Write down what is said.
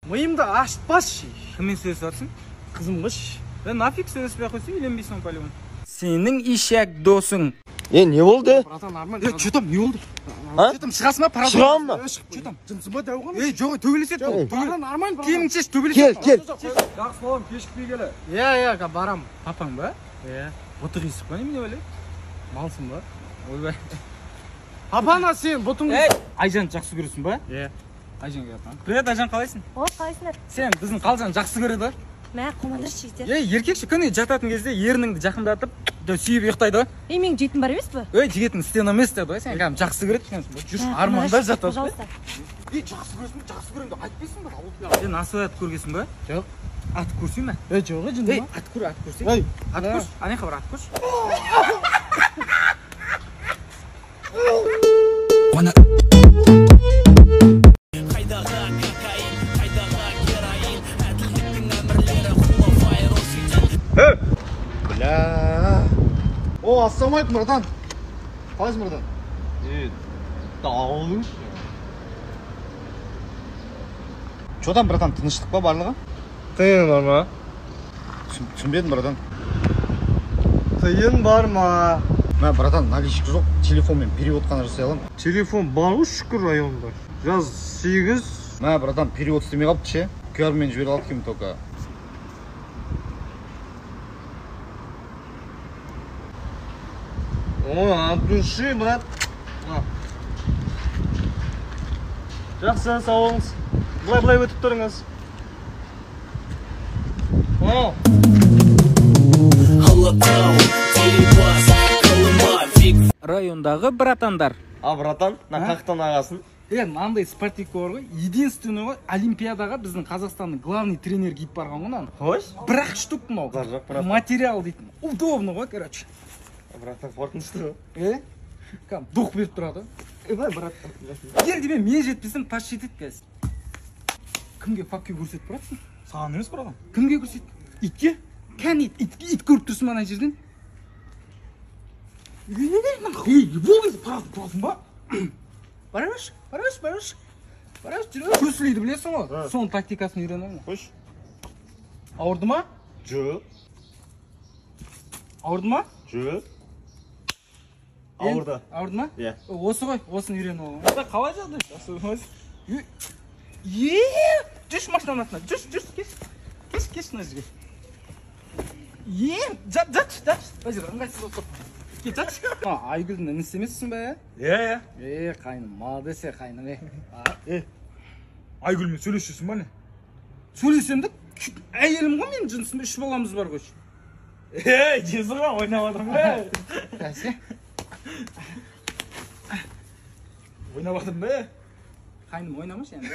Миымды ашытпашы. Кіммен сөйлесіп жатырсың? Қызым қыш. Е, нафиг сөйлеспей ақ қойсаң, үйленбейсің по-любому. Сенің ишак досың. Е, не болды? Братан, нормально. Е, че там, не болды? А? Че там, шығасың ба? Паразит? Шығамын ба? Че там, жынсың ба, дәу ғана? Ей, жоқ, төбелеседі бұл. Братан, нормально, братан. Киіміңді шеш, төбелеседі. Кел, кел. Жақсы балам, кешікпей келе. Иә, иә, барам. Папаң ба? Иә. Бұты қисық па немене ойлайды? Малсың ба? Ойбай. Папана сен бұтың. Ей, Айжанды жақсы көресің ба? Иә. Айжан келатқан. Привет, Айжан, қалайсың? О, қалайсыңдар? Сен біздің Қалжан жақсы көреді ғой. Мә, қумандыршы жігіттер. Ей, еркекші күні жататын кезде ерніңді жақындатып, сүйіп ұйықтайды ғой. Ей, менің жетім бар емес пе? Ей, жігітің стена емес деді ғой, сен кәдімгі жақсы көреді екенсің ғой. Жүрші, Мә, арманда қумандыршы, жатады. Пожалуйста. Ей, жақсы көресің, жақсы көремін деп айтпайсың ба? Сен асылай атып көргенсің ба? Жоқ. Атып көрсең бе? Е, жоқ, е, жынды Ей, ма? атып көр, атып көрсең. Ей, Атып көрші, ана жаққа бар, атып көрші. Бля. О, ассалаумағалейкум, братан. Қалайсың, братан? Е, дауың. Че там, братан, тыныштық па барлығы? Тиын бар ма? Түсінбедім, братан. Тиын бар ма? Мә, братан, наличка жоқ, телефонмен перевод қана жасай аламын. Телефон бар ғой, шүкір районда. Жаз 8. Мә, братан, перевод істемей қалыпты ше. QR-мен жібере алады екенмін только. О, от души, брат. Жақсы, сау болыңыз. Былай-былай өтіп тұрыңыз. О! Райондағы братандар. А, братан, мына қақтан ағасын. Е, мынандай спортивка бар ғой, единственный ғой, олимпиадаға біздің Қазақстанның главный тренер киіп барған ғой мынаны. Хош? Бір-ақ штук мынау. Бар жоқ, братан. Материал дейтін. Удобно ғой, короче. Братан, қорқынышты ғой. Е? Кәдімгі дух беріп тұрады. Ей, брат. Егер де мен жетпесем, тас жетеді қазір. Кімге факке көрсетіп баратсың? Саған емес, братан. Кімге көрсет? Итке? Кәне ит, ит, ит көріп тұрсың ба ана жерден? Ей, болды, тұрасың ба? Бара берші, бара берші, бара берші. Бара берші, жүре берші. Брюс Лиді білесің ғой? Соның тактикасын үйреніп алған. Қойшы. Ауырды ма? Жоқ. Ауырды ма? Жоқ. Ауырды. Ауырды ма? Иә. Осы ғой, осыны үйреніп алған. Қалай жағдай? Жақсы. Е, жүрші машинаның артына. Жүрші, жүрші, кеш. Кеш, кеш мына жерге. Е, жат, жатшы, жатшы. Мына жер ыңғайсыз болып тұр. Кел, жатшы. Айгүлдің інісі емессің бе? Иә, иә. Е, қайным, молодец е, қайным, е. Е, Айгүлмен сөйлесіп жүрсің ба не? Сөйлесем де, әйелім ғой менің жынысым, 3 баламыз бар ғой. Ей, жезі ғой, ойнап жатырмын ба? Бәсе. Ойнап жатырмын ба? Қайным ойнамашы енді.